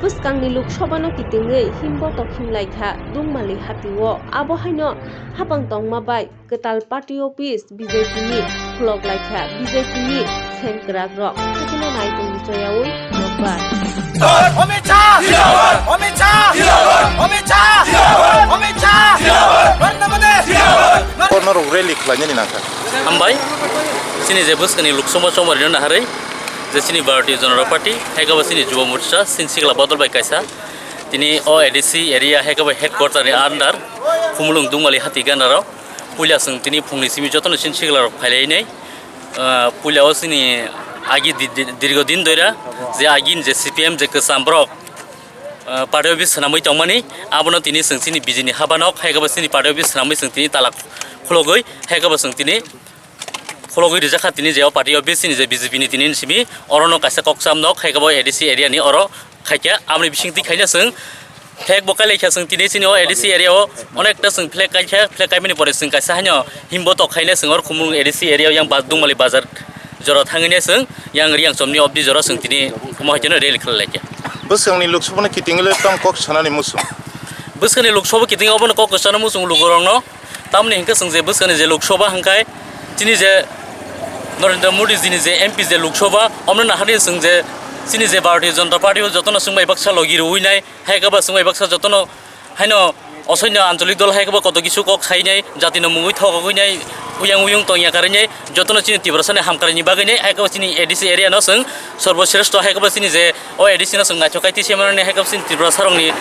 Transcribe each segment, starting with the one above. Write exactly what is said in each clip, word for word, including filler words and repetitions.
Bwskangni Lok Sabhano kitingwi himbotok himlaikha Dungmali hatio. Abo haino hapang tongma bai kwtal party office B J P ni khulok laikha, B J P ni sengkwrak rok. Hakhe no nai tongdi choyaui nokbar. Amit Shah! Amit Shah! Amit Shah! Amit Shah! Narendra Modi! Korno rok rally khlainani nangkha. Hambai, chini je bwskangni Lok Sabha chongmarino naharwi, je chini Bharatiya Janata Party, hai khe bo chini Jubo Morcha, chini sikla bodol bai kaisa, tini o A D C area hai khe bo headquarter ni under, Khumulwng Dungmali hati ganaro, puila chwng tini phungni simi jotono chini sikla rok phailainai, ah, puila o chini agi di-, di-, dirgo din doira, je agini je C P M je kwcham borok, ah, party office swnamwi tongmani, abono tini chwng chini B J P ni habanok, hai khe bo chini party office swnamwi chwng tini tala khulogwi, hai khe bo chwng tini, khulogwi rijak kha tini je o party office ni je B J P ni tini simi orono kaisa kokcham nok hai khe bo A D C area ni oro khaikha. Aboni bising twi khaina chwng flag bo kailai kha chwng tini chini o A D C area o onekta chwng flag kaikha, flag kaimani pore chwng kaisa haino himbotok khaina chwng oro Khumulwng A D C area o yang ba-, Dungmali bazar jora thangwi nai chwng yang Riyangchomni obdi jora chwng tini omo hai kheno rally khlai laikha. Bwskangni Lok Sabhano kitingwi le tamo kok sanani muchung? Bwskangni Lok Sabha kiting obono kok kwchana muchung lukurokno. Tamoni hinkhe chwng je bwskangni je Lok Sabha hwnkhai chini je Narendra Modi jini je M P je Lok Sabha, omno naharwi chwng je chini je Bharatiya Janata Party o jotono chwng bai baksa logi rwui nai, hai khe bo chwng bai baksa jotono haino osoino ancholik dol hai khe bo koto kisu kok sainai, jatino mungwi thokogwi nai, uyang uyung tongya karwi nai, jotono chini Tiprasani hamkraini bagwi nai, hai khe bo chini A D C area no chwng sorbo shreshto hai khe bo chini je o A D C no chwng naithok kai twi se manani hai khe bo chini Tiprasa rokni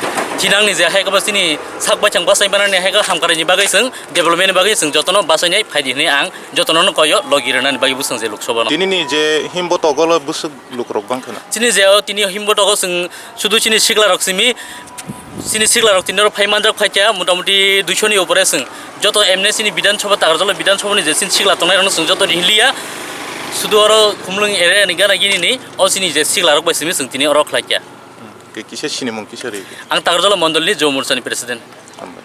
thinangni je hai khe bo chini sak baithang bachai manani hai khe hamkraini bagwi chwng development ni bagwi chwng jotono bachainai phaidi hwnwi ang jotono no koyo logi rwnani bagwi bwswng je Lok Sabha no. Tinini je himbotogo lo bwswk lukurok bangkhana? Chini je o tini himbotogo chwng sudu chini sikla rok simi, chini sikla rok tini oro phai manjak phaikha motamuti duisho ni upore chwng joto emne chini Bidhan Sabha Takarjala Bidhan Sabha ni je chini sikla tongnai rokno chwng joto rihliya sudu oro Khumulwng area ni gana gini ni o chini je sikla rok bai simi chwng tini oro khlaikha. Ke kisa sinimung kisa ri? Ang Takarjala Mondol ni Jubo Morcha ni president. Hambai.